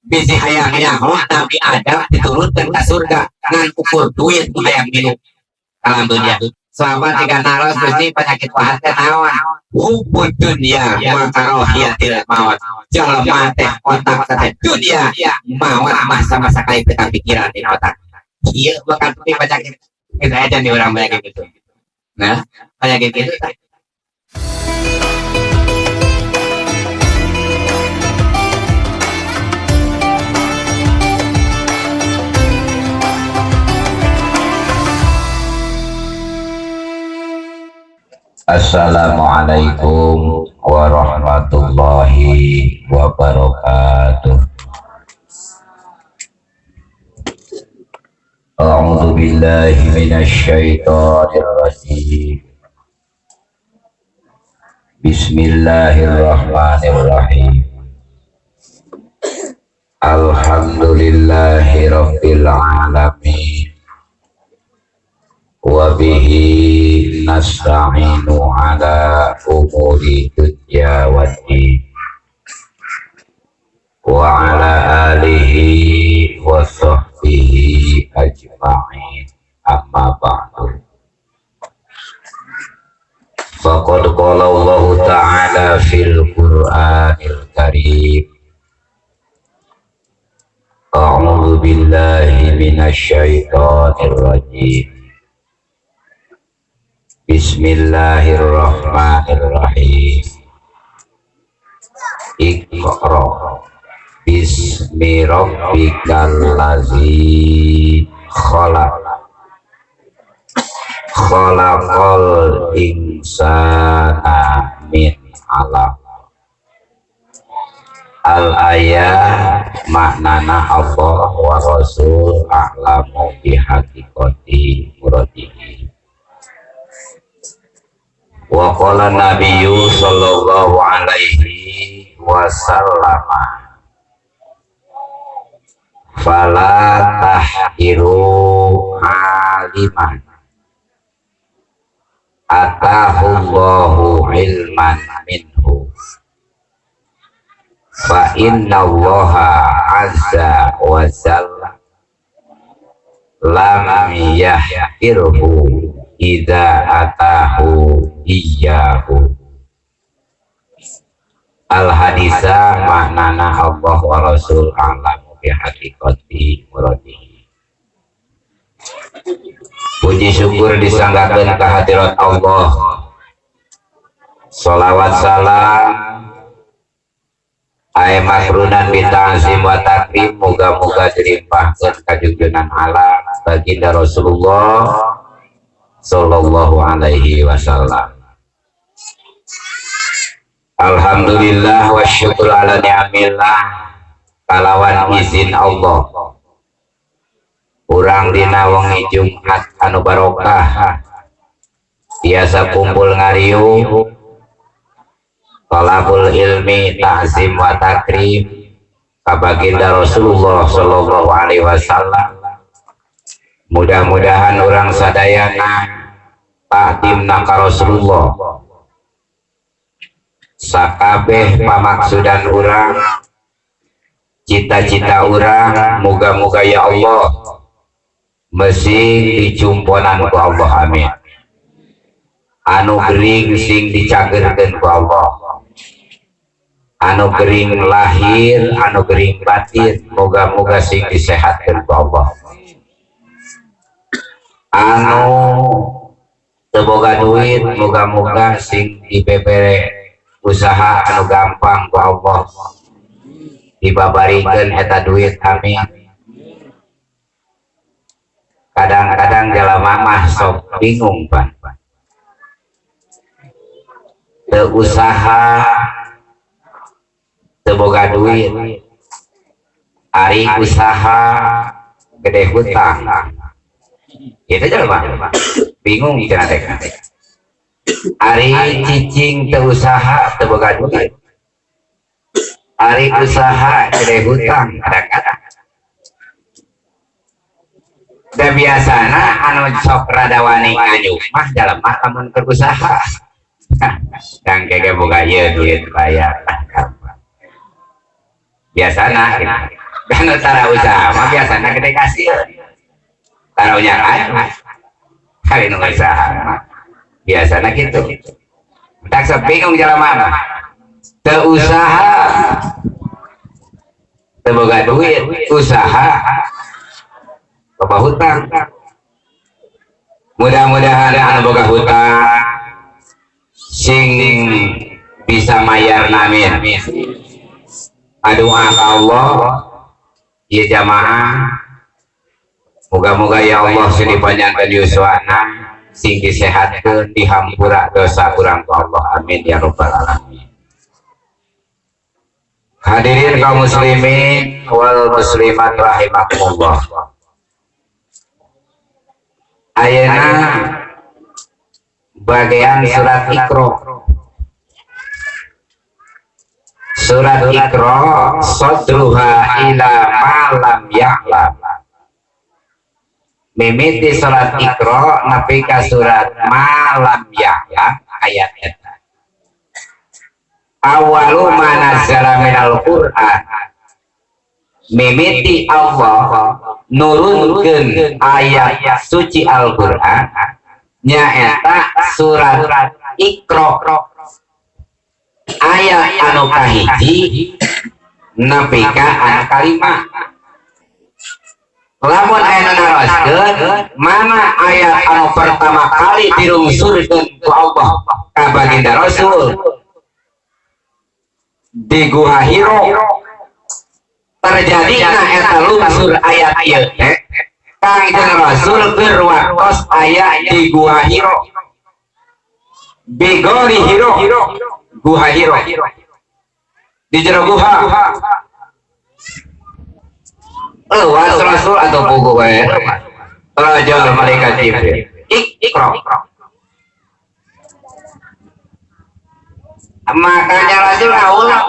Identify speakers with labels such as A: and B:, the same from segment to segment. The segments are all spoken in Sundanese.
A: Bisi hayang nyaho Nabi Adam diturunkan ke surga ngan ukur duit hayang minum alam dunia. Selama tiga naros mesti penyakit wahat teh naon? Hubbud dunya wa karahiyatil maut. Jelema teh otak teh dunia, maut mah sama sekali teu kapikiran di otak. Ieu bakal penyakit kita aja nih orang banyak gitu. Nah, penyakit itu.
B: Assalamualaikum warahmatullahi wabarakatuh. A'udzu billahi minasyaitonir rajim. Bismillahirrahmanirrahim. Alhamdulillahi rabbil alamin. Wa bihi nasta'inu ala umuri dunya waddin wa ala alihi wa sahbihi ajma'in, amma ba'du. Faqad qala Allahu ta'ala fil Qur'anil Karim, a'udzu billahi minasyaitonir rajim. Bismillahirrahmanirrahim. Iqra bismi rabbikal ladzi khalaq, khalaqal insana min 'alaq. Al ayat maknana Allah wa rasul a'lamu bihaqiqati muradihi. Wa qala nabiyyu sallallahu alaihi wasallam, fala tahqiru aliman atahullahu ilman minhu fa innallaha azza wa jalla lam yahqirhu idza atahu iyyahu. Al hadisa maknana Allah wa rasul a'lamu bi haqiqati muradihi. Puji syukur disanggakeun ka hadirat Allah. Sholawat salam ae makrunan bi ta'zim wa takrim, muga-muga dilimpahkeun ka junjungan alam baginda Rasulullah sallallahu alaihi wasallam. Alhamdulillah wa syukur ala ni'amillah, kalawan izin Allah urang dina wengi Jumat anu barokah biasa kumpul ngariung talabul ilmi ta'zim wa takrim ka baginda Rasulullah sallallahu alaihi wasallam. Mudah-mudahan urang sadayana takdimna ka Rasulullah, sakabeh pamaksudan urang, cita-cita urang, muga-muga ya Allah mesing dicumponan ku Allah, amin. Anu gering sing dicagerkeun ku Allah, anu gering lahir, anu gering batin, muga-muga sing disehatkeun ku Allah. Anu teu boga duit, muga-muga sing dibebere usaha anu gampang ku Allah, dibabarikeun eta duit, amin. Kadang-kadang jelema mah sok bingung pan, teu usaha teu boga duit, ari usaha gede hutang. Itu jelema bingung cenah teh. Ari cicing teu usaha teu boga duit, ari usaha gede hutang. Kadang-kadang da biasana anu sok rada wani nganyuk mah jelema lamun keur usaha. Kang kege boga ieu duit bayar. Biasana gitu. Dan tara usaha mah biasana gede kasieun. Tara unya kan. Hari nu usaha mah biasana kitu. Tak bingung jelema mah. Teu usaha teu boga duit, usaha loba hutang. Mudah-mudahan anu boga hutang sing bisa mayar, amin. Aduh Allah, ya jamaah, moga-moga ya Allah sing dipanjangkeun yuswana, sing disehatkeun, dihampura dosa urang ku Allah, amin ya rabbal alamin. Hadirin kaum muslimin wal muslimat rahimakumullah. Ayeuna bagian surat Iqra. Surat Iqra sadruha ila ma lam ya'lam. Mimiti surat Iqra nepi ka surat ma lam ya'lam ayat eta. Awalu ma nazzala minal Qur'an. Mimiti Allah nurunkeun ayat suci Al-Qur'an nyaeta surat Iqra ayat anu kahiji nepi ka anu kalima. Lamun aya naroskeun mana ayat anu pertama kali dirungsurkeun ku Allah ka baginda Rasul di Guha Hiro, terjadina eta lungsur ayat ieu teh Kangjeng Rasul keur waktos aya di Guha Hiro, Bigori Hiro, Guha Hiro, di jero guha. Leuwas Rasul atau buku wae. Raja malaikat Jibril. Iqra. Makanya Rasul ngaulang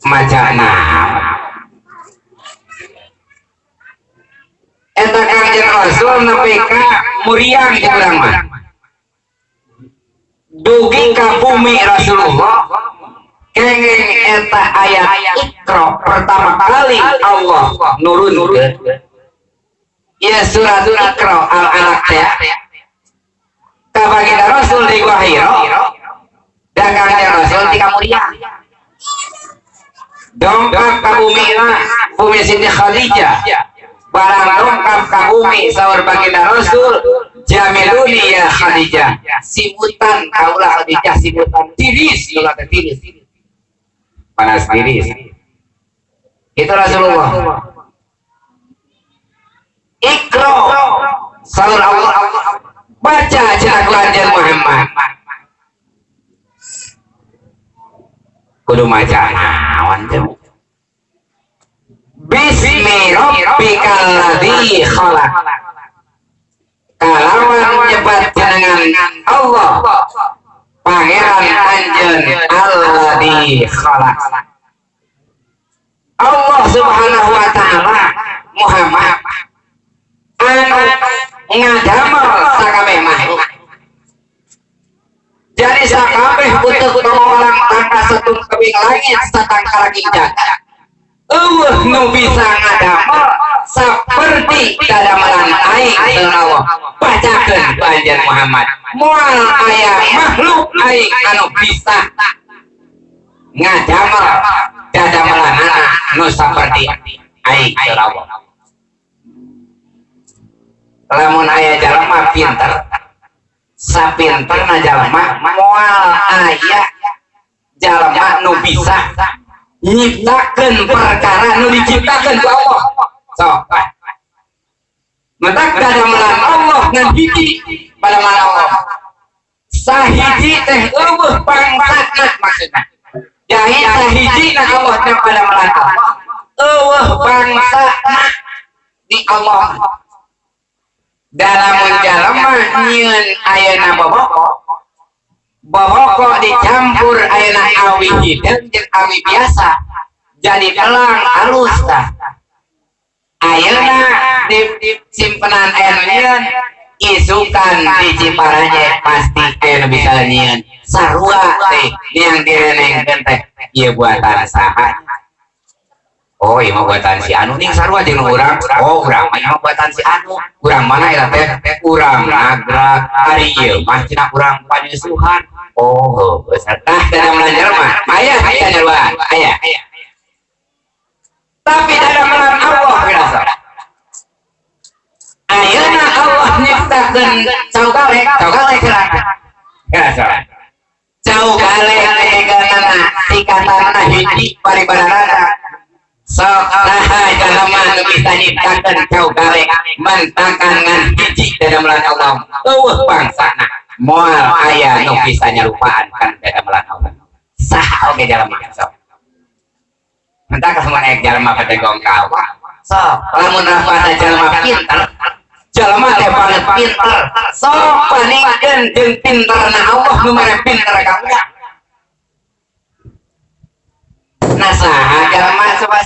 B: maca naon. Eta Kangjeng Rasul nepi ka muriang jeung urang mah. Dugi ka bumi Rasulullah kenging eta ayat Iqra pertama kali Allah nurunkeun. Ieu surat Iqra al-Alaq teh ka baginda Rasul di Gua Hiro dan Kangjeng Rasul di Kamuriang. Dongkap ka bumi bumi Siti Khadijah. Barang dongkap ka bumi saur baginda Rasul, jamiluni ya Khadijah, simutan kaulah Khadijah, simutan tiris, kaulah tiris, panas tiris. Itu Rasulullah. Iqra saur Allah, baca cina anjeun Muhammad. Kudu maca naon teh? Bismi rabbikal ladzi khalaq. Kalawan nyebat jenengan Allah pangeran anjeun alladzi khalaq. Allah Subhanahu wa taala Muhammad anu ngadamel sakabeh makhluk. Jadi sakabeh utuh orang tangka setung kebing langit satangkara jagat. Eueuh nu bisa ngadamel saperti dadamelan aing saur Allah. Bacakeun ku anjeun Muhammad. Moal aya makhluk aing anu bisa ngadamel dadamelanana nu saperti aing saur Allah. Lamun aya jalma pinter, sapinterna jalma moal aya jalma nu bisa nyiptakeun perkara nu diciptakeun ku Allah. Sok. Matak dadamelan Allah ngan hiji padamalan Allah. Sahiji teh eueuh bangsana maksudna. Jadi sahiji na Allah teh padamalan Allah. Eueuh bangsana di Allah. Dalam jalma nyieun ayeuna boboko, boboko dicampur ayeuna awi hideung jeung awi biasa jadi telang halus tah. Ayeuna disimpenan aya nu nyieun, isukan di Ciparanje pasti aya nu bisa nyieun. Sarua teh yang direnengkeun teh ieu buatan saha.
A: Oh, ieu mah buatan si anu ning sarua jeung urang. Oh, urang mah ieu mah buatan si anu. Urang mana eta teh? Urang nagrak. Ari ieu mah cenah urang panyusuhan. Oh, heueuh. Tah dalam jelema aya aya nyaruan, aya. Tapi dalam Allah pirasa. Ayeuna Allah nyiptakeun cau galek, cau galek gerangan. Pirasa. Cau galek teganana tingkatanna hiji bari bararara. Sok saha jalma nu bisa nyiptakeun cau galek mentakan ngan hiji dadamelan Allah. Eueuh bangsana moal aya nu bisa nyarupaan kan dadamelan Allah. Saha oge jalma sok. Mentak lamun aya jalma pategong ka Allah. Sok lamun rafana jalma pinter, jalma teh banget pinter. Sok bandingkeun jeung pinterna Allah nu mere pinter ka urang. Nah saha jalma coba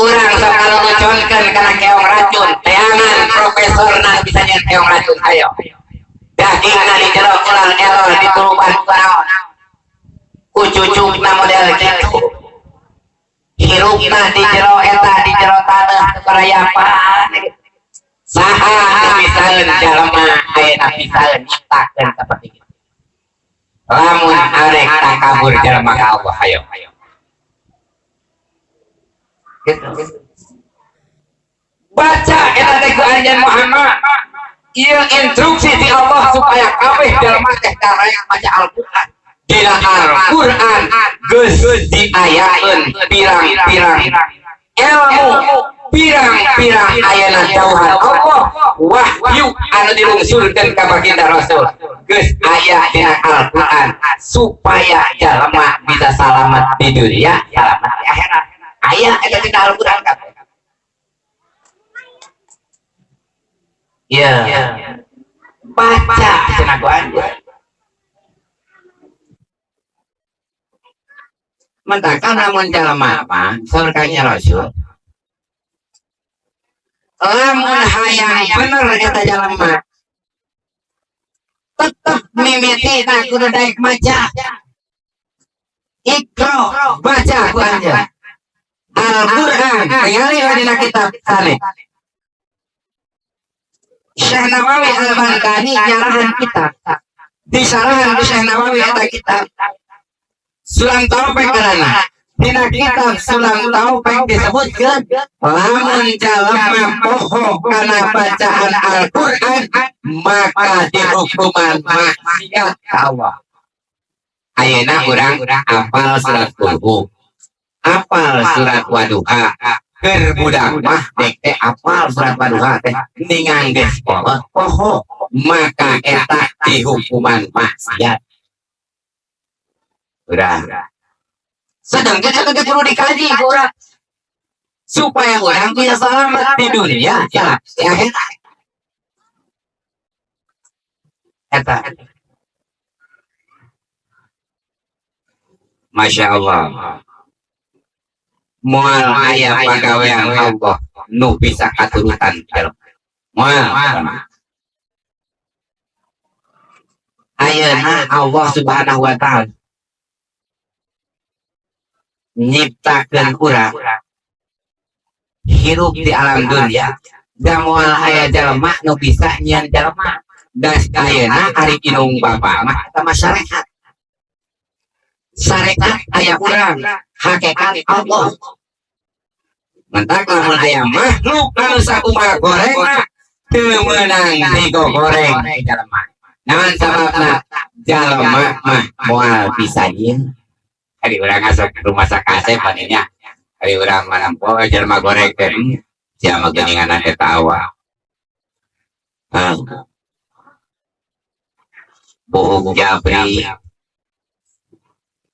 A: urang sok kaluluconkeun kana keong racun, teangan profesorna bisa nyeun keong racun ayo. Dagingna di jero ular error dituruban ku naon. Ku cucukna model kitu. Hirupna di jero eta di jero taneuh karayapan. Saha nu bisaeun jalma ayeuna bisaeun nyiptakeun saperti kitu. Lamun arek takabur jalma ka Allah ayo. Gitu. Baca eta teh ku anjeun Muhammad. Ieu instruksi ti Allah supaya kabeh jalma teh karaya maca Al-Qur'an. Dina Al-Qur'an geus diayakeun pirang-pirang ilmu, pirang-pirang ayana jauhan Allah, wahyu anu dilungsurkeun ka baginda Rasul geus aya dina Al-Qur'an supaya jalma bisa salamat di dunia, salamat di akhirat. Aya eta dina Al-Qur'an kabeh. Ya, baca cenah ku anjeun. Mentakan lamun jalma mah surganya Rasul. Lamun hayang bener eta jalma tetep mimitina kudu daek maca. Iqra, baca ku anjeun. Al-Qur'an tingali dina kitab sane. Syekh Nawawi Al-Bantani nyarahan kitab. Disarahan ku Syekh Nawawi eta kitab Sulam Taufik karana. Dina kitab Sulam Taufik disebutkeun lamun jalma poho kana bacaan Al-Qur'an maka dihukuman maksiat ka Allah. Ayeuna urang apal surat Kulhu, apal surat Waduha. Keur budak mah dek teh apal surat Waduha teh ningang geus kolot poho maka eta dihukuman maksiat. Udah. Sedangkan eta teh kudu dikaji ku urang supaya urang bisa selamat di dunia, ya, di akhirat. Eta. Masya Allah. Moal aya pagawean Allah nu bisa katurutan jalma. Moal. Ayeuna Allah Subhanahu wa taala nyiptakeun urang hirup di alam dunia da moal aya jalma nu bisa nyieun jalma. Das ayeuna ari inung bapa mah eta mah syariat. Syariat aya urang, hakikat Allah. Mentak lamun aya makhluk anu sakumaha gorengna teu meunang digogoreng jalma. Naon sababna? Jalma mah moal bisa nyieun. Ari urang asup rumah sakasep nya. Ari urang mah nempo jalma goreng teh. Sia mah geuningan eta awak. Bohong jabri.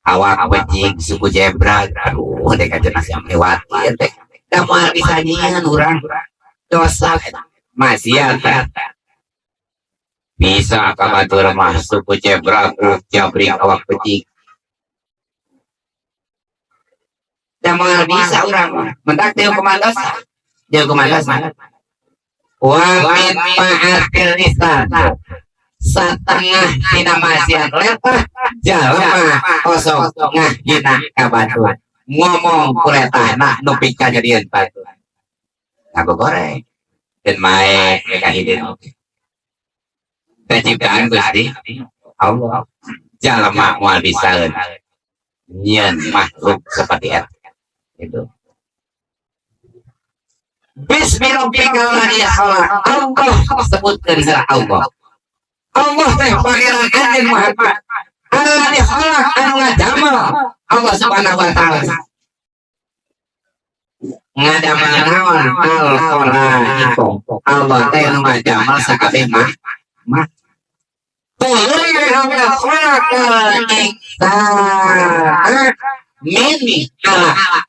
A: Awak bejing suku jebra. Aduh, dek aja nasi yang melewati teh. Da moal bisa nyieun urang dosa maksiat. Bisa ka batur mah suku jebra jabri awak bejing. Da moal bisa urang mah. Mentak teu kumaha dosa. Teu kumaha dosa. Wa min ma'atil lisan. Satengah dina maksiat letah jalma kosong ngahina ka batur. Ngomong kuretahna nu pikanyerieun batur. Ngagogoreng. Dan mae mereka hideung oge. Teh ciptaan Gusti Allah. Jalma moal bisaeun nyieun makhluk seperti eta. Gitu. Bismi rabbikal ladzi khalaq. Allah sebutkeun heula Allah. Allah teh pangeran anjeun Muhammad. Alladzi khalaq anu ngadamel Allah Subhanahu wa taala. Ngadamel naon? Al-khalaiq. Allah teh anu ngadamel sakabeh mah. Mah. Tuluy Allah khalaqal insana min alaq.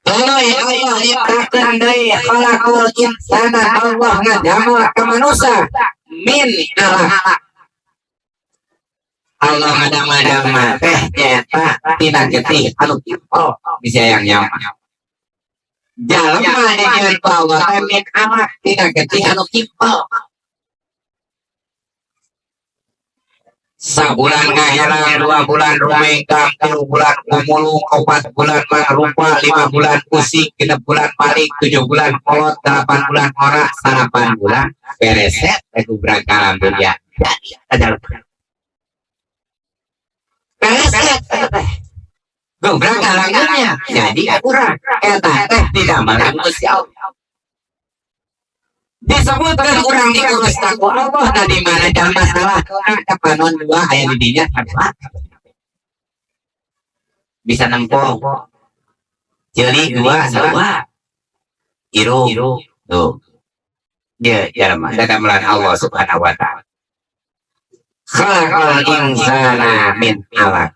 A: Tuluy Allah nyiptakeun deui khalaqal insana, Allah ngadamel ka manusia min alaq. Allah ngadamel jalma teh nyaeta tina getih anu kimpel bisa yang nyaman. Jalma dijieun ku Allah teh min alaq tina getih anu kimpel. Sabulan ngaherang, 2 bulan rumengkang, 3 bulan kumulung, 4 bulan mangrupa, 5 bulan pusing, 6 bulan maling, 7 bulan kolot, 8 bulan ora, 9 bulan bereset, gubrak alam dunia. Jadi, ada bereset, gubrak alam dunia. Jadi, kurang. Eta teh tidak malam Gusti Allah. Disebutkan orang diurus ku Allah, nah di mana jalan masalah ada panon dua aya di dinya sarua. Bisa nempo ceuli dua sarua irung tuh dia jalan mah dadamelan Allah Subhanahu wa taala. Khalaqal insana min alaq.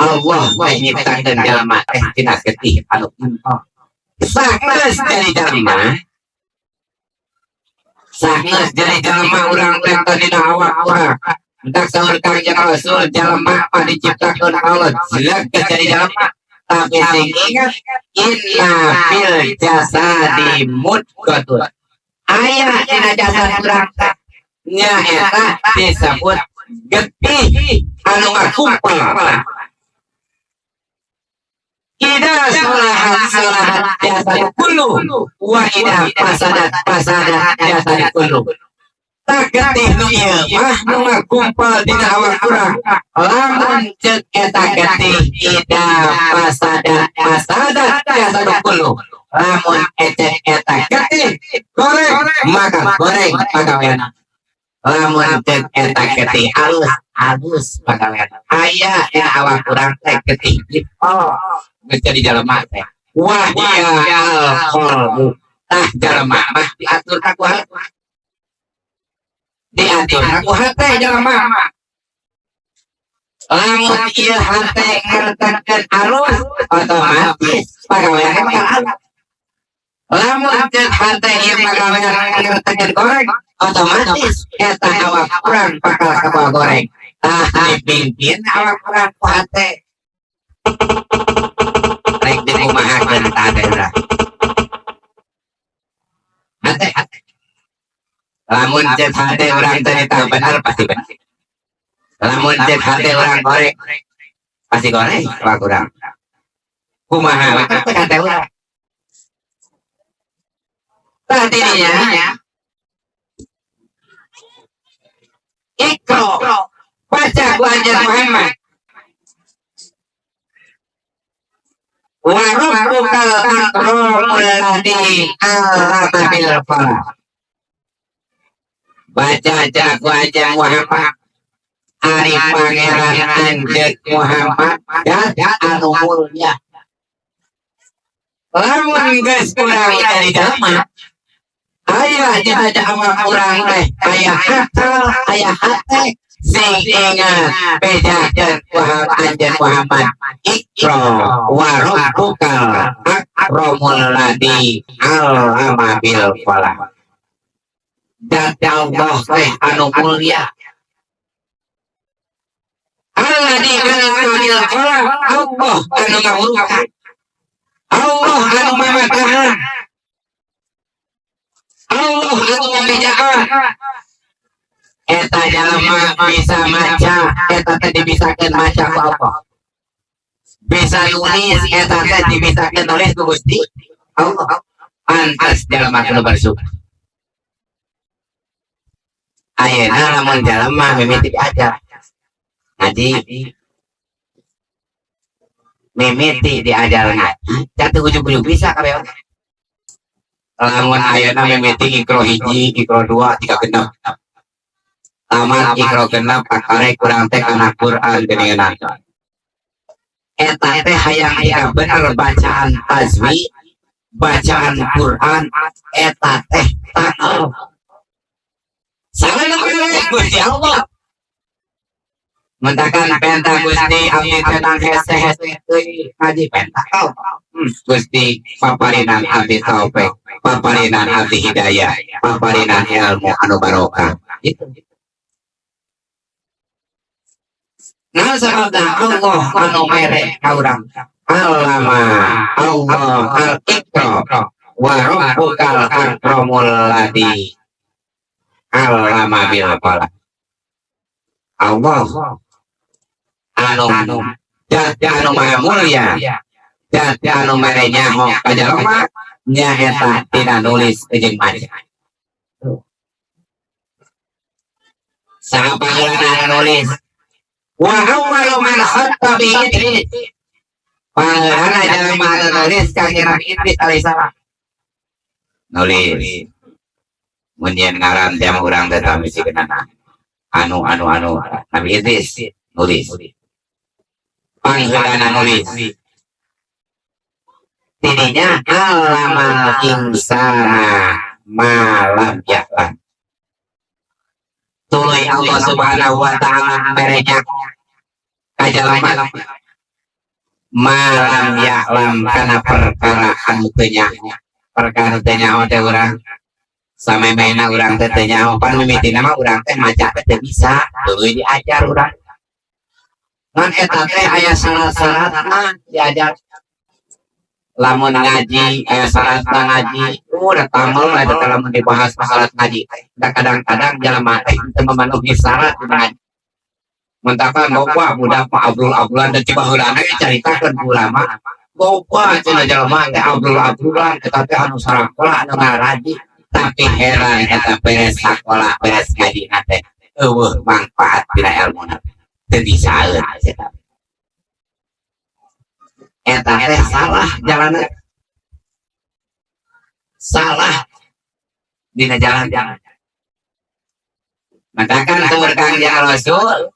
A: Allah teh nyiptakeun jalma teh tina getih anu kimpel. Sakeus jadi jalma, sakeus jadi jalma urang teh dina awak urang. Entak saur Kangjeng Rasul jalma mah diciptakeun Allah jelek geus jadi jalma. Tapi sing ingat inna fil jasadi mudghatun. Aya dina jasad urang teh nyaeta disebut getih anu ngakumpul. Ida solahat solahat jasad kullu wa ida fasadat fasadat jasad kullu. Tak getih nu ieu mah nu ngakumpul dina awak urang. Lamun ceuk eta getih ida fasadat fasadat jasad kullu. Lamun ecek eta getih goreng maka goreng pagaweana. Lamun ceuk eta getih alus alus pagaweana. Aya dina awak urang teh getih oh geus jadi jalma teh. Wah iya al-qalbu. Tah jalma mah diatur ka ku hate. Diatur ka ku hate jalma. Lamun ieu hate ngertekeun alus otomatis pagawean bakal alus. Lamun ceuk hate ieu pagawean ngertekeun goreng otomatis eta awak urang bakal kabawa goreng. Tah dipimpin awak urang ku hate. Rek dikumahakeun tah hate urang. Hate hate. Lamun ceuk hate urang teh bener pasti bener. Lamun ceuk hate urang goreng pasti goreng awak urang. Kumaha we cek hate urang. Tah dirinya Iqra baca ku anjeun Muhammad. Wa rabbukal akramul ladzi 'allama bil qalam. Baca ku anjeun Muhammad. Ari pangeran anjeun Muhammad dat anu mulia. Lamun geus urang jadi jalma, aya dina awak urang teh aya akal, aya hate. Sing ingat bejakeun ku anjeun Muhammad. Iqra wa rabbukal akramul ladzi 'allama bil qalam. Dat Allah teh anu mulia. Alladzi 'allama bil qalam. Allah anu ngawurukan. Allah anu mamatahan. Allah anu ngabejaan. Eta jalma bisa maca, eta teh dibisakeun maca ku Allah. Bisa nulis eta teh dibisakeun nulis ku Gusti Allah. Pantes jalma kudu bersyukur. Ayeuna lamun jalma mimiti diajar ngaji, mimiti diajar ngaji, jatuh ujug-ujug bisa kabeh. Lamun ayeuna mimiti Iqro 1, Iqro 2, 3, 6. Tamat Iqro 6, kakarek urang teh kana Quran geuningan. Eta teh hayang aya bener bacaan tajwid, bacaan Quran eta teh takal. Salah nu Gusti Allah. Mentakan penta Gusti abdi tenang hese-hese euy ngaji penta. Gusti paparinan abdi taufik, paparinan abdi hidayah, paparinan ilmu anu barokah. Itu. Nah, sababna Allah anu mere ka urang. Allama Allah al-Iqra wa rabbukal akramul ladzi allama bil qalam. Allah anu dat anu maha mulia, dat anu mere nyaho ka jalma nyaeta tina nulis jeung maca. Saha pangeran nulis? Wa awwalu man khatta bi Idris. Pangeran jalma anu nulis ka Nabi Idris alaihissalam. Nulis. Mun yen ngaran teh mah urang teh tami sigeunana. Anu anu anu Nabi Idris nulis. Pangheulana nulis. Tidinya alamal insana malam ya'lam. Tuluy Allah Subhanahu wa taala merenya ka jalma malam ya'lam kana perkara anu teu nyaho. Perkara teu nyaho teh urang samemehna urang teh teu nyaho, pan mimitina mah urang teh maca teh teu bisa, tuluy diajar urang. Ngan eta teh aya syarat-syaratna diajar. Lamun ngaji aya syaratna ngaji, udah tamel eta teh lamun dibahas syarat ngaji. Da kadang-kadang jalma teh teu memenuhi syarat ngaji. Mentakan loba budak mah abrul-abrulan dan cibaheulana ge caritakeun ku ulama. Loba cenah jalma teh abrul-abrulan eta teh anu sarakola anu ngaraji, tapi heran eta beres sakola beres ngaji teh eueuh manfaat dina elmuna. Teu bisaeun eta. Eta teh salah jalanna. Salah dina jalan-jalan. Matakan saur Kangjeng Rasul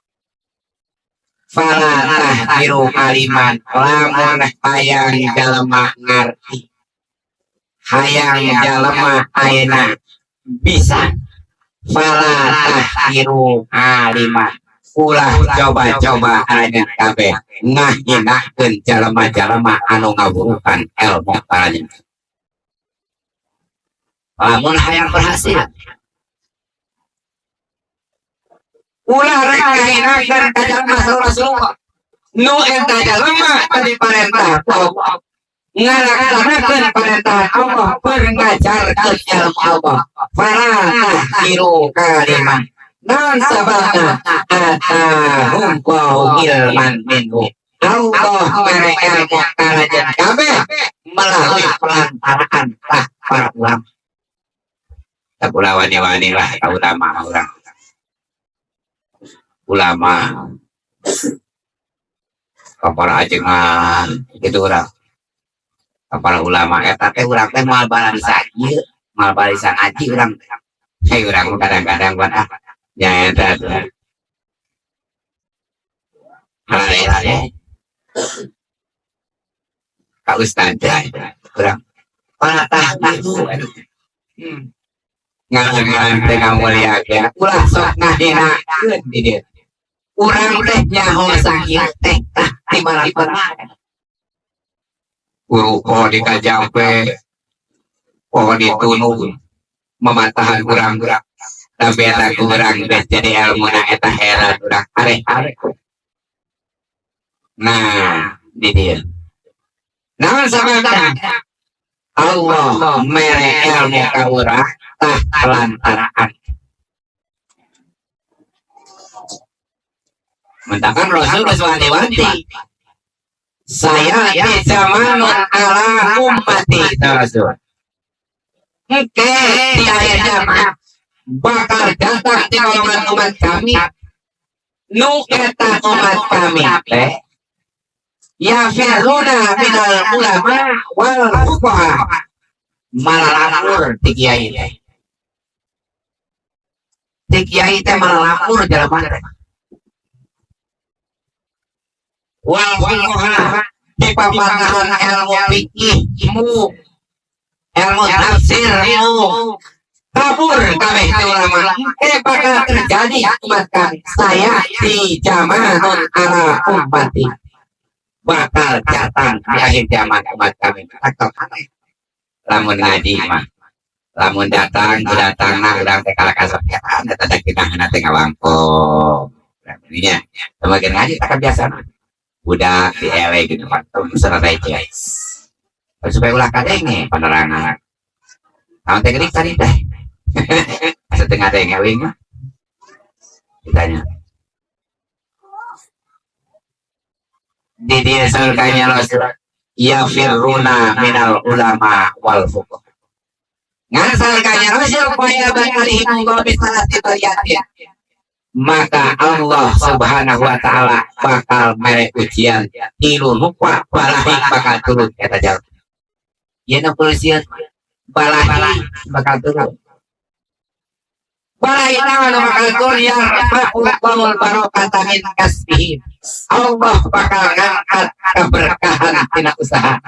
A: fala tahqiru aliman, lamun hayang jalma ngarti, hayang jalma ayeuna bisa, fala tahqiru aliman, ulah coba-coba aranjeun kabeh ngahinakeun jalma-jalma anu ngawurukan ilmu aranjeun. Lamun hayang berhasil, ulah rek ngahinakeun ka jalma Rasulullah. Nu eta jalma tadi parentah ku Allah, ngalaksanakeun parentah Allah, ngajarkeun ilmu Allah. Fala tahqiru kaliman, naon sababna? Atahum qau ilman minhu. Allah mere ilmu kalajen kabeh melalui pelantaraan tah para ulama. Tak ulah wani-wani lah ka ulama urang. Ulama ka para ajengan gitu urang. Ka para ulama eta teh urang teh moal balisa ieu, moal balisa ngaji urang teh. Hei urang kadang-kadang pan ah nya eta teh. Hale-hale. Ka ustad teh urang paratah gitu. Ngaran-ngaran teh ngamuliakeun ulah sok ngahinakeun di dieu. Urang teh nyaho sakieu teh tah ti malapana. Guru poho dikajampe, poho ditunu, mematahan urang-urang. Tapi eta ku urang geus jadi elmuna eta heran urang areh-areh. Nah, di dieu. Naon sababna? Allah mere ilmu ka urang tah lantaran. Mentakan Rasul geus wanti-wanti. Saya'ti zamanun ala ummati Rasul. Oke, di akhir zaman bakal datang di golongan umat kami, nu eta umat kami teh yafirruna minal ulama wal fuqaha, malalapur ti kiai teh, ti kiai teh malalapur jelema teh, wal fuqaha, di papatahan ilmu fikih mu, ilmu tafsir mu, kabur kabeh ti ulama. Bakal terjadi umat kami, saya'ti zamanun ala ummati, bakal datang di akhir zaman umat kami. Lamun ngaji mah, lamun datang datang nah urang teh kalah kasep eta teh kita teh ngawangkong nya semakin ngaji tak biasa budak di ele gitu pak selesai supaya ulah kadenge penerangan. Naon teh geuning tadi teh asa teu ngadenge uing mah ditanya di dia surganya Rasul yafirruna minal ulama wal fuqaha. Ngan surganya Rasul qaya bakalihim bisalati bariyatin, maka Allah Subhanahu wa taala bakal mere ujian tilu rupa balahi bakal turun eta jalma. Ieu nu polisian balahi bakal turun. Balahi naon bakal turun? Ya yarfa'ul barakata min kasbihim. Allah bakal ngangkat keberkahan tina usaha.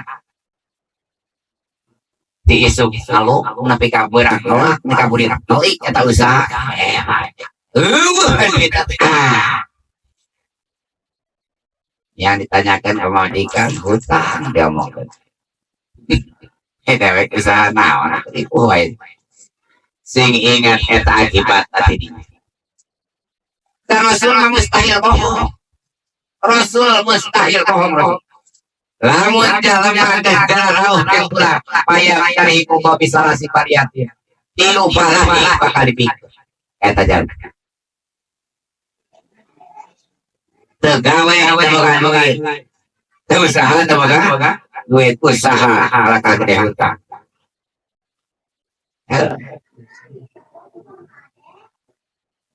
A: Di isuk ngalu nepi ka beurang nolak nepi ka burit meuli eta usaha. Yang ditanyakan sama majikan hutang diomongkeun. Dewek usaha naon tipu wae. Sing ingat eta akibat tadi. Dan Rasul mustahil bohong. Rasul mustahil bohong. Rasul. Lamun jalma geus rauh ke ulah paya tariku bisalasi pariatin. Tilu balahi bakal dipikir. Eta jalma. Teu gawe teu boga duit. Teu usaha teu boga duit, usaha alaka gede hutang.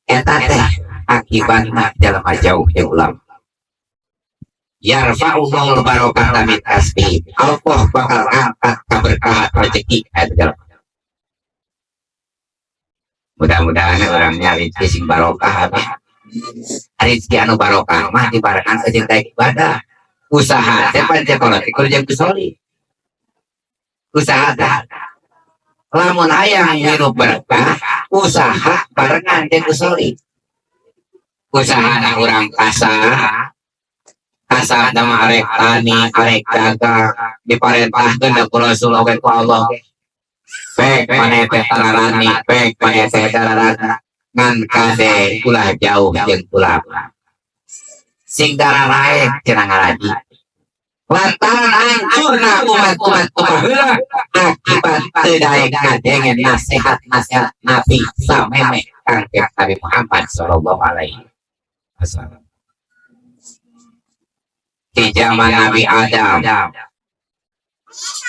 A: Eta teh akibatna jalma jauh jeung ulama. Yarfa'ullahul barakata min kasbihi. Allah bakal ngangkat keberkahan rezeki eta jalma. Mudah-mudahan orangnya rezeki sing barokah abah. Rezeki anu barokah mah dibarengan jeung ibadah. Usaha teh pancen kolot ikur jeung kusoli. Usaha teh lamun hayang hirup berkah, usaha barengan jeung kusoli. Usaha na urang kasar, kasar nama arek tani, arek dagang, diparentahkeun ku Rasul oge ku Allah. Pek maneh teh tararani, pek maneh teh dararana, ngan kade ulah jauh jeung ulama. Sing dararaek cenah ngaraji. Lantaran hancurna umat-umat baheula akibat teu daek ngadengen nasihat-nasihat Nabi samemeh Kangjeng Nabi Muhammad sallallahu alaihi wasallam. Di zaman Nabi Adam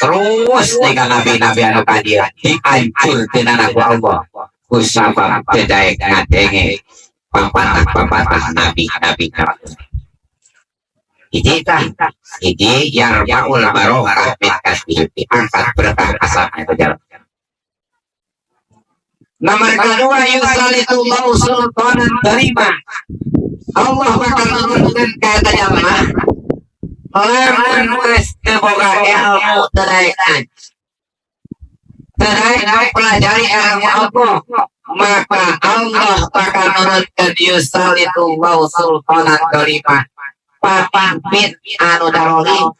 A: terus dengan nabi-nabi anu ka dieu dihancurkeunana ku Allah ku sabab teu daek ngadenge papatah-papatah nabi-nabi. Hiji tah, hiji yarfa'ul barokah min kasbihi, diangkat berkah kasabna itu jalan. Nomor kedua yusallitullahu sultanan terima. Allah bakal nurunkeun ka eta jalma lamun geus teu boga ilmu teu daek teu pelajari ilmu Allah, maka Allah bakal nurunkeun yusallitullahu sultanan terima, pamimpin anu darolim.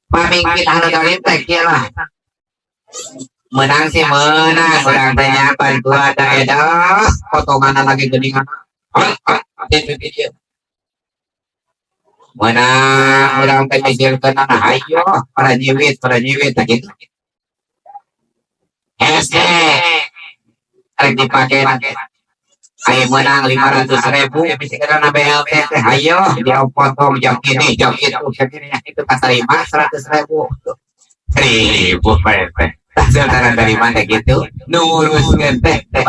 A: Pamimpin anu darolim teh kieu lah, menang sih menang urang teh nya bantuan daerah potongan lagi geuningan menang urang teh nyisirkeun, hayo para nyiwit tah kitu hese rek dipake. Ayo menang 500 ribu bisa karena BLT teh, ayo dia potong jam ini, jam itu, jam ini, itu terima 100 ribu ribu teh. Saudara, dari mana gitu nu nguruskeun teh teh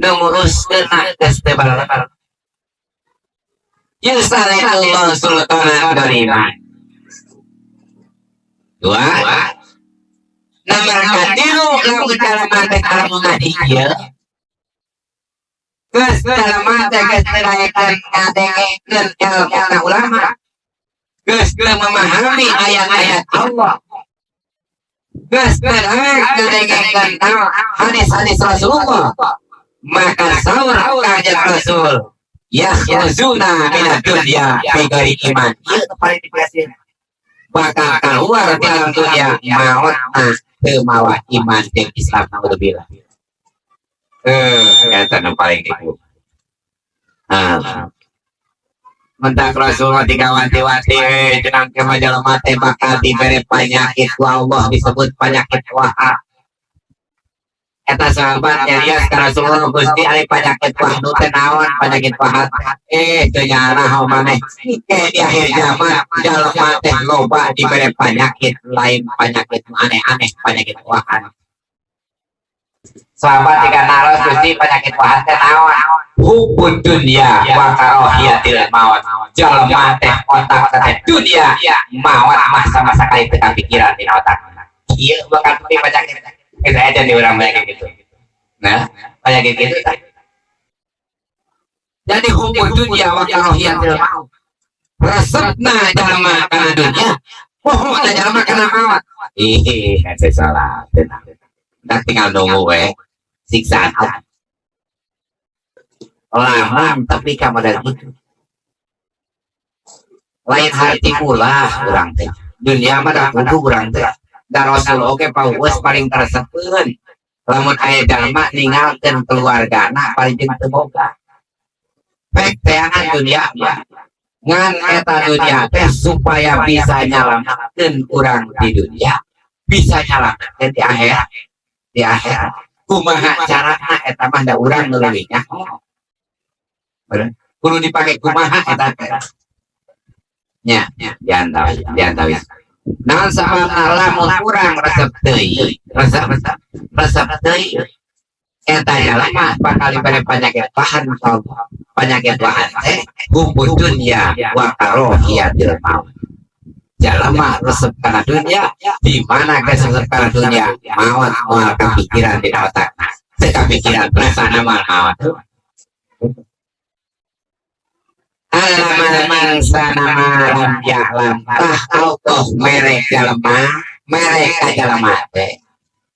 A: nu nguruskeun geus teh balarat. Yusallithullahu sultanan dzaliman. Dua. Nomor katilu, lamun jalma teh lamun ngaji ieu geus jalma teh geus teu daekeun ngadengekeun ilmu ulama, geus teu memahami ayat-ayat Allah, geus teu daek ngadengekeun hadis-hadis Rasulullah, maka saur Kanjeng Rasul, yakhrujuna minad dunya bi ghairi iman. Ieu paling dipelesin, bakal keluar di dalam dunia maot nah teu mawa iman jeung Islam, naudzubillah. Eta nu paling ibu. Nah, mentak Rasulullah dikawanti-wanti, jenang ke jelema teh bakal dibere penyakit ku Allah, disebut penyakit waha. Eta sahabat nyarios ka Rasulullah, "Gusti, ari penyakit wahnu teh naon, penyakit waha?" "Eh, teu nyaraho maneh, ke di akhir zaman jelema teh loba dibere penyakit, lain penyakit aneh-aneh, penyakit waha." Sahabat tiga naros, "Gusti, penyakit waha teh naon?" "Hubbud dunya wa karahiyatil maut." Jelema teh otak teh dunia, maut mah sama sekali teu kapikiran dina otak. Ieu bakal penyakit. Saya aja nih orang banyak gitu. Nah, kayak gitu. Jadi hubbud dunya wa karahiyatil maut. Resepna jalma kana dunia, poho jalma kana maut. Ih, saya salah. Tenang. Tinggal nunggu we. Siksaan Allah. Lama tapi kamu dari itu. Lain hati ulah urang teh. Dunia mah dah kudu urang teh. Da Rasul oge paus paling teresepeun. Lamun aya jalma ninggalkeun keluargana paling jeung teu boga. Pek teangan dunia mah. Ngan eta dunia teh supaya bisa nyalametkeun urang di dunia, bisa nyalametkeun di akhirat. Di akhirat. Kumaha carana eta mah da urang nu leuwih nyaho. Kudu dipake kumaha eta teh. Nya, diantawis, diantawis. Naon sababna? Lamun urang resep teuing, resep resep teuing, eta jalma bakal dibere penyakit wahan. Penyakit wahan teh hubbud dunya wa karahiyatil maut. Jalma resep kana dunia, di mana geus resep kana dunia, maut moal kapikiran di otakna. Teu kapikiran rasana moal maut. Alamal insana ma lam ya'lam. Tah, Allah mere jalma, mere ka jalma teh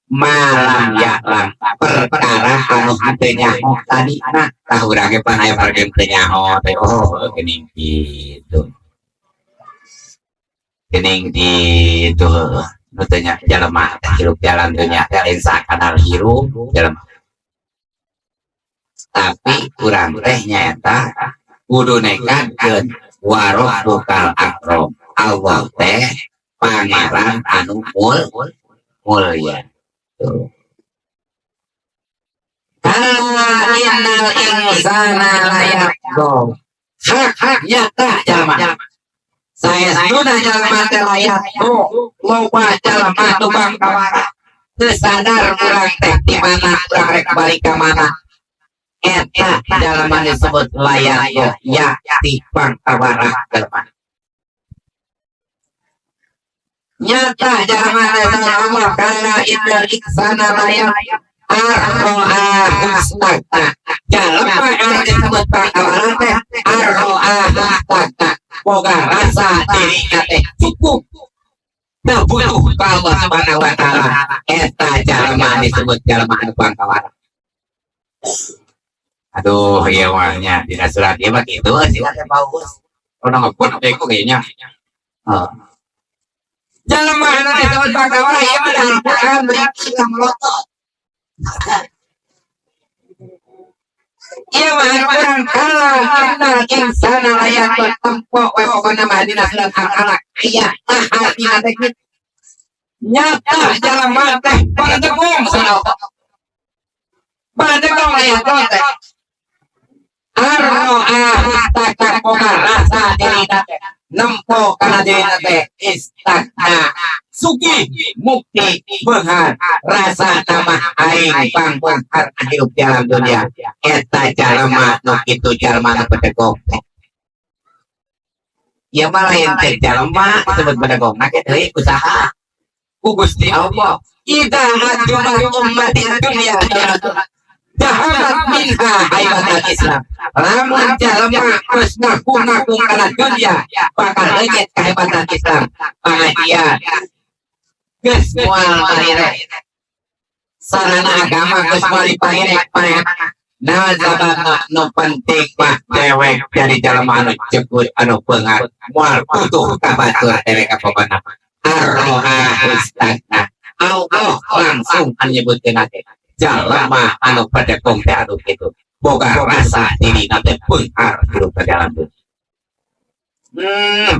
A: ma lam ya'lam, perkara anu henteu nyaho tadi. Nah, tah, urang ge pan aya perkara teu nyaho teh. Oh, geuning kitu, geuning kitu nu teu nya jalma teh hirup jalan dunya teh lain sakadar hirup jalma, tapi urang teh nyaeta kudu nekadkeun warabbukal akram, Allah teh pangeran anu mulia. Tuh. Kalla innal insana layatgha. Hak hak nyata jalma. Saestuna jalma teh layatgha, loba jalma nu bangkawara. Teu sadar urang teh di mana, urang rek balik ka mana. Eta jalma disebut layatgha, ya ti bangkawara jalma. Nyata jalma teh Allah, kalla innal insana layatgha arro'ahustaghna. Jalma anu disebut bangkawara teh arro'ahustaghna, boga rasa dirinya teh cukup, teu butuh ka Allah Subhanahu wa Taala. Eta jalma disebut jalma anu bangkawara. Aduh, ieu mah nya dina surat ieu mah kitu sih teh bagus. Udah ngebut deh kok kayaknya. Oh. Jalma anu disebut bangkawara ieu mah Al-Qur'an berarti melotot. Iya mah Al-Qur'an, kalla innal insana layatgha, tempo we pokona mah dina surat Al-Alaq aya. Tah, artina teh kitu. Nyata jalma teh paledebung sana. Badegong aya teh. Arroa takak boga rasa diri teh. Nempo kana diri teh istagna sugih mukti beunghar rasa nama aing pang beunghar hirup di alam dunia. Eta jalma nu kitu, jalma nu bedegong teh. Ya mah lain teh jalma disebut bedegong na ge deui usaha ku Gusti Allah. Idza ajumat ummati dunya dahabat minha haibatul Islam. Lamun jalma geus ngaku-ngaku kana dunya bakal leungit kehebatan Islam. Pengajian geus moal parirek, sarana agama geus moal diparirek manehna. Nah, sababna nu penting mah dewek jadi jalma anu jebut, anu beunghar, moal butuh ka batur dewek. Pokona arroha ustadna Allah langsung anu nyebutkeun teh jalma anu pedekong teh anu kitu boga rasa diri teh beunghar hirup ke dalam dunia.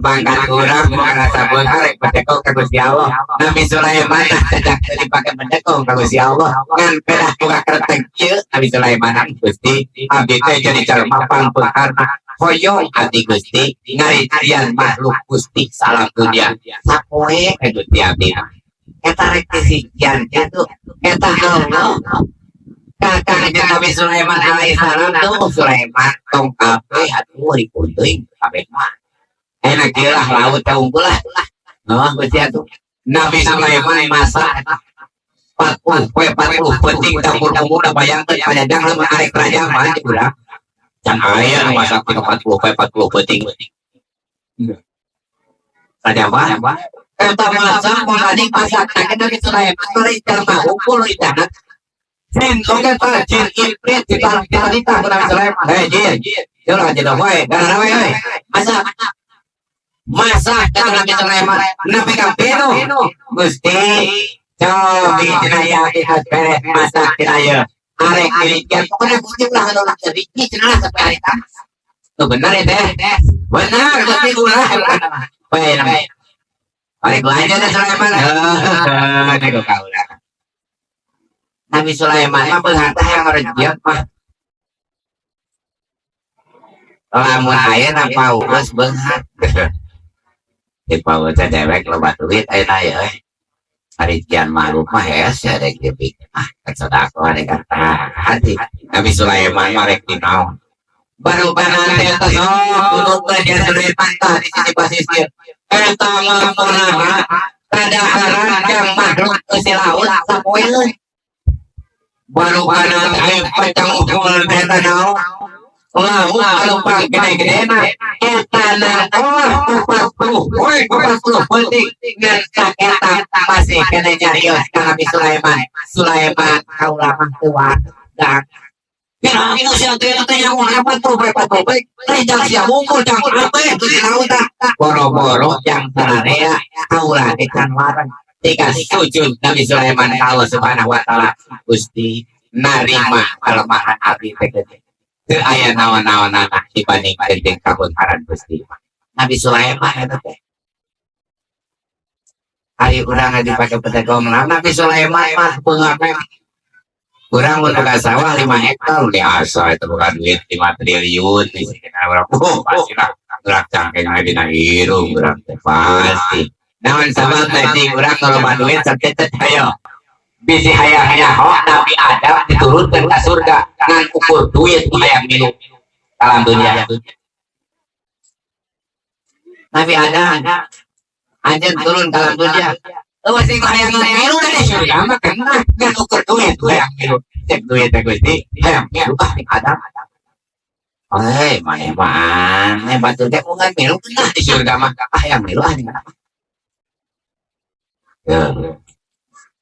A: Pangkat urang boga rasa beunghar rek bedekong ka Gusti Allah. Nabi Sulaiman teh dipake bedekong ka Gusti Allah. Ngan pedah boga kreteg kieu Nabi Sulaiman, "Gusti, abdi teh jadi jalma pangbeungharna. Hoyong abdi, Gusti, ngarijian makhluk Gusti salam dunia. Sapoe we, Gusti, abdi." Eta rek disijian kitu. Eta Allah kakak Nabi Sulaiman alaihissalam tuh, "Sulaiman, tong kabeh atuh ribut teuing, kabeh mah enak lah laut teh unggul lah." Oh, Gusti atuh. Nabi Sulaiman masak 40 poe 40 penting dapur umum. Bayangkeun panyadang lamun arek raja mah di urang can aya nu masak 40 poe 40 penting. Raja mah eta masak mau masak Nabi Sulaiman bari jalma unggul idahan jin oge tah, jin ifrit dititah ku Nabi Sulaiman, "Hei jin, ulah jeung wae, darah we, masak, masak," kata Nabi Sulaiman. Nabi ka pinuh, "Gusti, cobi cenah ya geus beres masak cenah ye. Arek dirikian pokoknya Gusti ulah nolak rezeki cenah lah sampai hari tuh." "Bener ya teh, benar Gusti, ulah bae namanya. Balik aja deh Sulaiman." Heuh, nego kaula. Nabi Sulaiman mah beunghar teh hayang ngarejian mah. Lamun ayeuna paus beunghar. Di paus teh dewek loba duit ayeuna ye euy. Harijian makhluk mah hese rek dipikeun ah rek sedekah rek hati. Nabi Sulaiman mah rek dinaon. Baru teh eta sok duduk dia Sulaiman tah di sini pasisir. Eta mah pernah kadaharan jang makhluk eusi laut sapoeun. Baru kana aya pacang ukul teh eta naon? Laut anu pang gede-gedena eta na oh 40 poe 40 peuting ngan eta masih kena nyarios ka Nabi Sulaiman. "Sulaiman, kaula mah teu wareg. Pira sia teh teh yang 40 poe 40 poe teh jang sia wungkul jang kabeh di laut tah. Boro-boro jang sararea kaula ge can wareg." Tika sujud Nabi Sulaiman ka Allah Subhanahu wa taala, "Gusti, narima kalemahan abdi teh gede. Teu aya naon-naonana dibandingkeun jeung kabeungharan Gusti." Nabi Sulaiman eta teh. Ari urang dipake pedagong, Nabi Sulaiman mah beunghar. Urang mun boga sawah 5 hektar biasa itu bukan duit 5 triliun urang, oh pasti lah urang cangkeng dina irung urang teh pasti. Naon sababna cing urang loba duit saketet hayo bisi hayang nyaho Nabi Adam diturunkan ke surga ngan ukur duit hayang milu dalam dunia. Nabi Adam anjeun turun dalam dunia. Oh, sing hayang milu di surga mah kena ngan ukur duit hayang milu. Cek duit teh Gusti hayang milu ah Adam. Eh, mana mana batur teh ngan milu kena di surga mah ah hayang milu ah kenapa? Ya.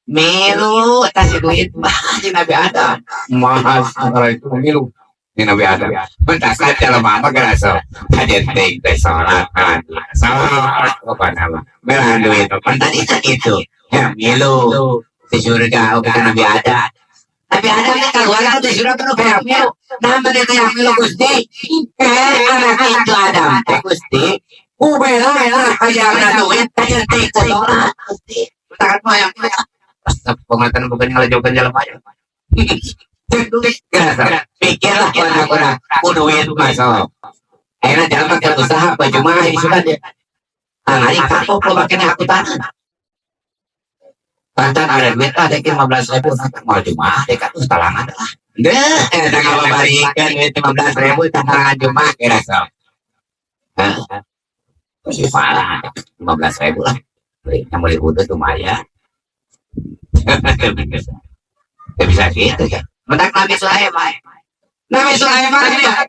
A: Milu tas duit mah si Nabi Adam. Mahal antara itu milu. Ni Nabi Adam. Bentar saja lemah apa kena so. Kajian teh teh sholat kan. Sholat apa nama. Belahan duit. Tadi itu. Ya milu. Di surga oke Nabi Adam. Nabi Adam ini keluar di surga terus kayak milu. Nama dia kayak milu Gusti. Eh anak itu Adam teh Gusti. Ubela lah hayang duit kajian teh sholat Gusti. Bentar mah yang pas pengatan bukan ngalajokan jalan aja. Cek duit geura, pikirlah urang-urang ku duit mah sok. Ayeuna jalma keur usaha baju mah isukan dia. Ari kapok loba keneh aku tanah. Pantan ada duit lah, dek 15 ribu, mau jumaah dek atuh talangan lah. Deh, eta ngababarikeun duit 15 ribu talangan jumaah kira sok. Hah? Masih 15 ribu lah. Beli, yang beli udut lumayan. Gak bisa gitu ya. Mentak Nabi Sulaiman. Nabi Sulaiman ya,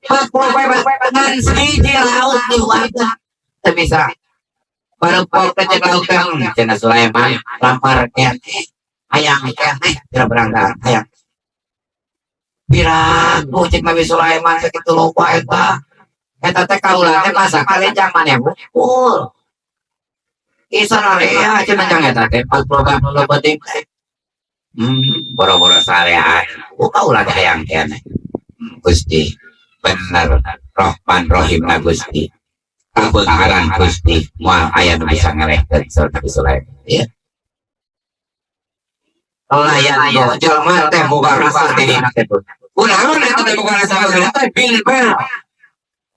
A: ngan sehiji laut diluarkeun. Teu bisa. Baru pok teh cek laut teh, cenah Sulaiman lapar keneh. Hayang keneh kira berangkat hayang. Piraku cek Nabi Sulaiman sakitu loba eta. Eta teh kaula teh masak kali jang maneh hungkul. Isa area cenah jang eta teh 40 penting teh. Boro-boro sarean. Oh, kaula teh hayang keneh. Gusti, bener Rohman Rohim na Gusti. Kabeungharan Gusti, moal aya nu bisa ngelehkeun saur Nabi Sulaiman. Ya. Layan do jelema teh boga rasa teh dina teh. Kunaon eta teh boga rasa teh bil bel.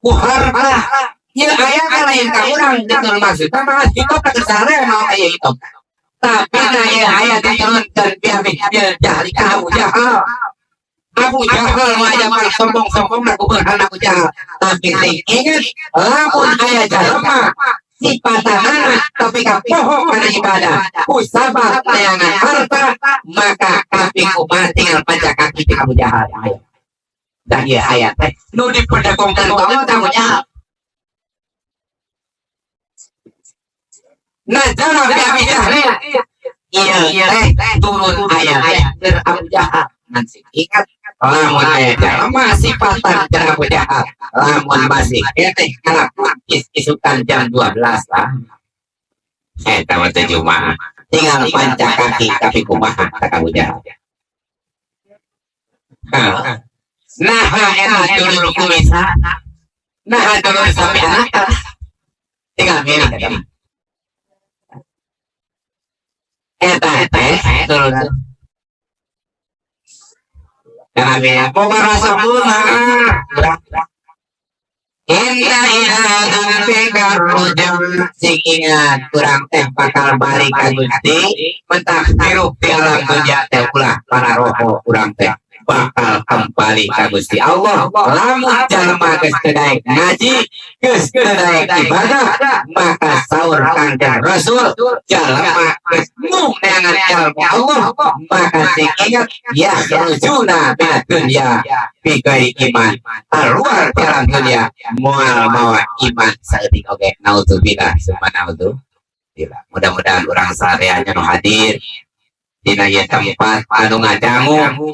A: Ku harta. Ya aya kan lain ka urang ditu maksudna mah hidup ka sare mau aya hidup. Tapi na ieu aya diturunkeun biar biar jahli ka Abu Jahal. Abu Jahal mah aya mah sombong-sombong ku beunghar Abu Jahal. Tapi sing inget lamun aya jalema sipatanana tapi kapoho kana ibadah ku sabab neangan harta maka kaping kumaha tinggal panca kaki ti Abu Jahal. Dan ieu aya teh nu dipedegongkeun ku Allah teh Abu Jahal. Nazala bi Abi Jahal. Ieu teh turun aya teh Abu Jahal. Ngan sing ingat lamun aya jalema sipatan jeung Abu Jahal lamun masih keneh ngalakuan isukan jam 12 lah. Eta mah teh jumaah tinggal panca kaki tapi kumaha ka Abu Jahal. Nah eta dulur kumis. Nah dulur sapi anak tinggal milih eta mah. Eta teh dulur Kami boga rasa bunga. Inna ila rabbika rujul sing ingat kurang teh bakal balik ka Gusti mentah hirup di alam dunia teh ulah para roho urang teh bakal kembali ka Gusti Allah. Lamun jalma geus teu daek ngaji geus teu daek ibadah maka saur Kangjeng Rasul jalma geus mung neangan ilmu Allah maka sing ingat ya rujuna minad dunya bi ghairi iman keluar di alam dunia moal mawa iman saeutik oge naudzubillah summa naudzubillah. Mudah-mudahan urang sareanya nu hadir dina ieu tempat anu ngadangu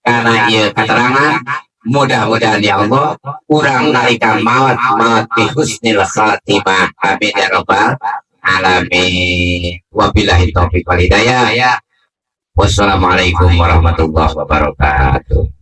A: karena ieu keterangan mudah-mudahan ya Allah urang nalika maot maot bi husnil khatimah amin ya rabbal alamin. Wabillahi taufik wal hidayah. Wassalamualaikum warahmatullahi wabarakatuh.